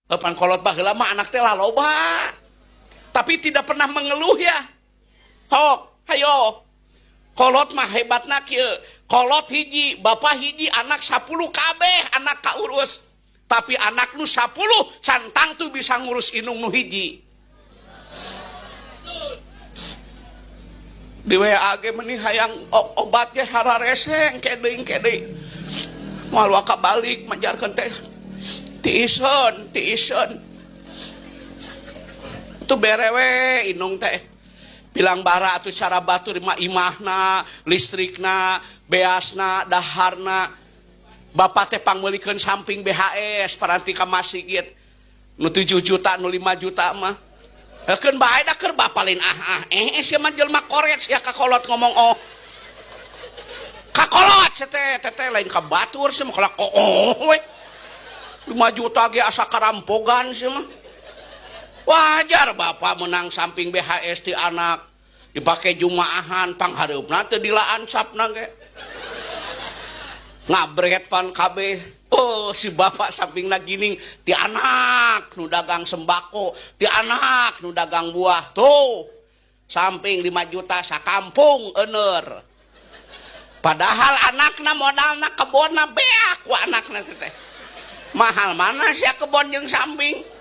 Pan kolot baheula mah anak teh loba. Tapi tidak pernah mengeluh ya. Hok, hayo. Kolot mah hebatna kieu. Kolot hiji, bapak hiji, anak 10 kabeh anak kaurus. Tapi anak nu 10 can tangtu bisa ngurus indung nu hiji. Di WA ge meuni hayang obat ge harareseng kedeung kedeung. Moal waka balik majarkeun teh tiiseun, tiiseun. Itu berewe indung teh. Bilang bara atuh cara batur mah imahna, listrikna, beasna, daharna. Bapak teh pangmeulikeun samping BHS paranti ka masjid. Nu 7 juta, nu 5 juta mah. Keun bae da keur bapa lain ah ah. Sia mah jelema koret sia kakolot ngomong oh. Kakolot sia teh, teteh lain ka batur sia mah kalak oh we. 5 juta ge asa karampogan sia mah. Wajar bapak menang samping BHS ti anak dipake jumaahan panghareupna teu dilaansapna ge. Ngabret pan kabeh. Oh si bapak sampingna gining ti anak nu dagang sembako, ti anak nu dagang buah. Tuh samping 5 juta sakampung euneur. Padahal anakna modalna kebonna beak ku anakna teh. Mahal mana sia kebon jeung samping.